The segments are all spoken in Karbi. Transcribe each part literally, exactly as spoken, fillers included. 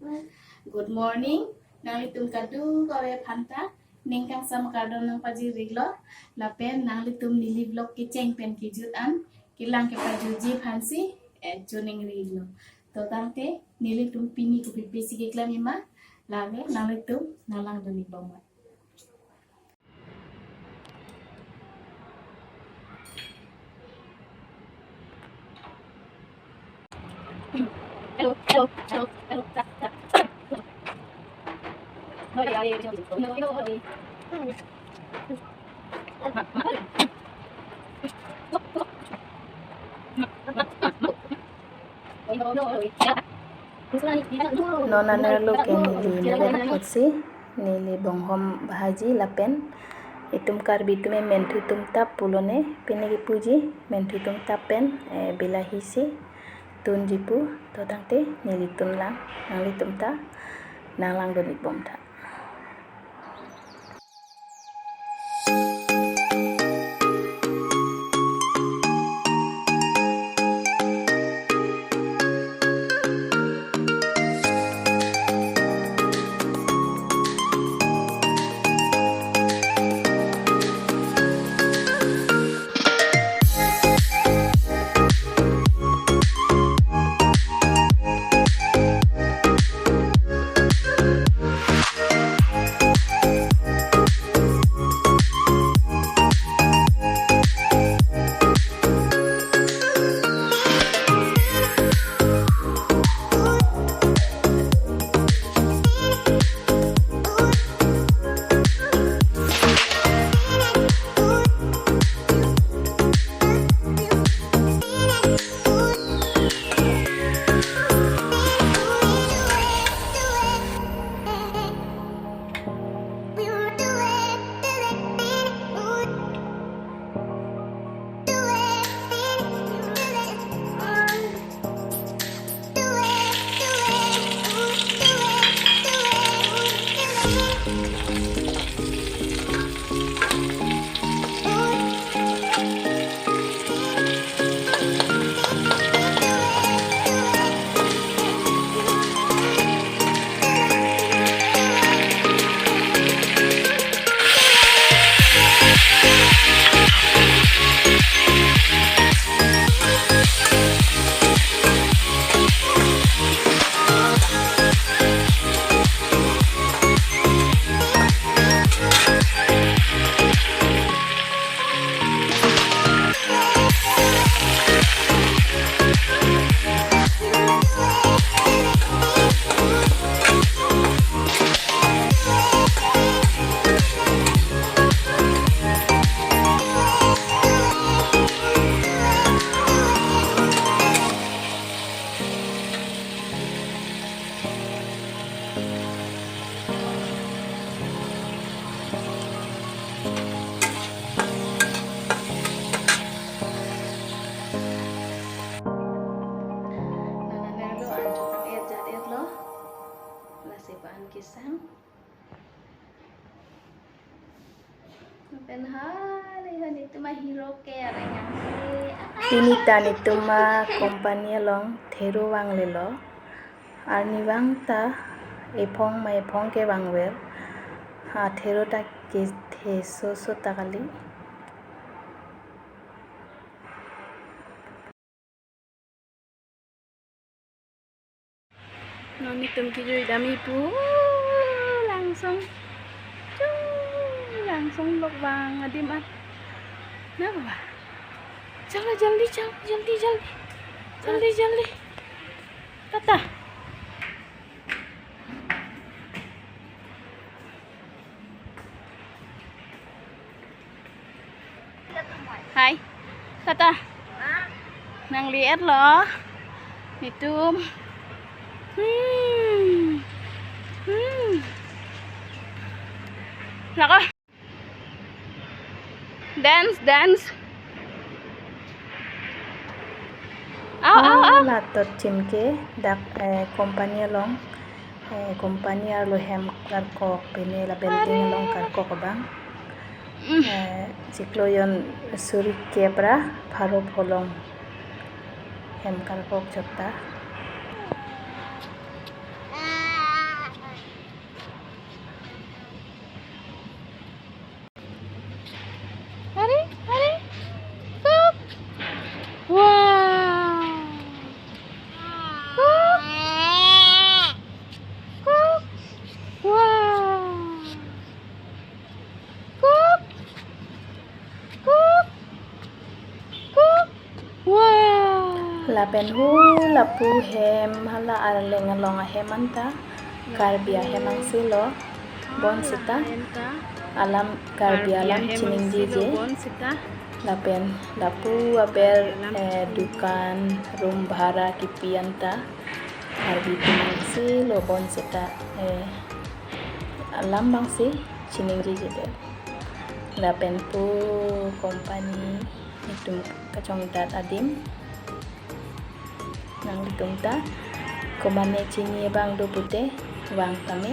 Good morning. Nanglitum kadokave aphanta ning kangsam kardom nangpajir-iklo. Lapen nanglitum neli vlog kecheng pen kejut an kelang kepajutji aphansi, eh, choningri-iklo. To tangte nelitum pini kopi pisi keklem-ik ma, lale nanglitum nanglangdun-ikbom. Non anerlo ke neli neli apotsi, neli bonghom bhaji lapen itum Karbi atum menthu tum tap pulone, pini kipuji menthu tum tap pen, eh, bilahi si tunji pu. To tangte neli tunlang, nanglitum ta nanglangdun-ikbom tha. Nana nerlo anchot nang-et jat-etlo. Lasi pa-an kesang. Pen hali hali tuma hero ke areng yang si. Pini ta nelitum acompany along thero vanglelo. Arnivang ta ephong ma ephong kevangver. Ha thero ta kethe soso ta kali. Non nelitum kejui dam-ik pu langsung. Chu, langsung lok vang adim an. Na ba? Chalo, jaldi chalo, jaldi, jaldi. Jaldi, jaldi. Tata. Hai. Tata. Nangli-etlo. Nelitum. Hmm. Hmm. Lako. Dance, dance. Au, au, au. Latot chimke dak, eh, company along, eh, company arlo hem karkok, pine la building along karkok abang. Mm. Eh, chiklo jon suri kep ra pharo pholong hem karkok chot ta. Lapen hu lapu hem hala Arleng along ahem anta Karbi ahem angsi lo, bonsita alam Karbi alam chiningjeje. Lapen lapu aber, eh, dukan, room bhara kipi anta Karbi atum angsi lo, bonsita, eh, alam abangsi chiningjejedet. Lapen pu company itum kachongdat adim nanglitum ta komane chini abang do pute vang tame.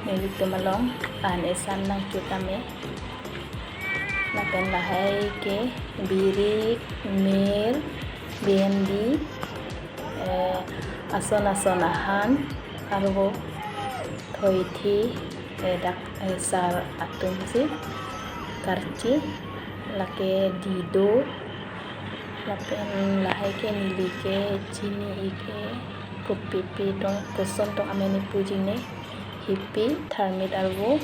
Nelitum along an esan nangchut tame. Lapen lahai ke birik, mir, bindi, eh, ason ason ahan, arvo thoithi, eh, dak, eh, sar atumsi karchi, lake dido, lapen lahai ke neli ke chini-ik ke kopipi tong koson tong amen ipu jingne, hipi, tharmit arvo.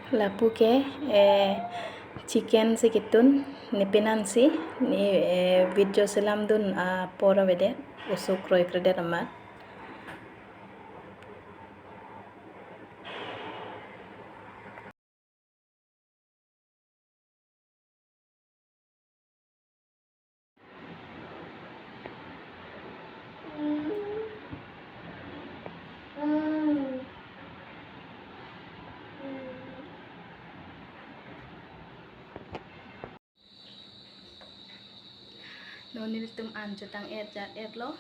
Lapu ke, eh, chicken si kitun, ne penang si, ne, eh, video selam dun apor avedet, oso kroikredet amat. Non nelitum an chotang-et jat-et lo,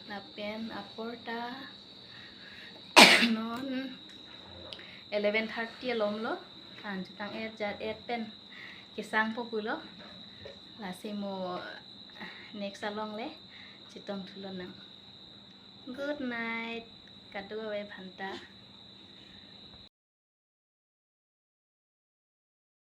lapen apor ta non eleven thirty alom lo, an chotang-et jat-et pen kesangpo pulo. Lasi mo next along le chetong thu lonang. Good night. Kadokave aphanta.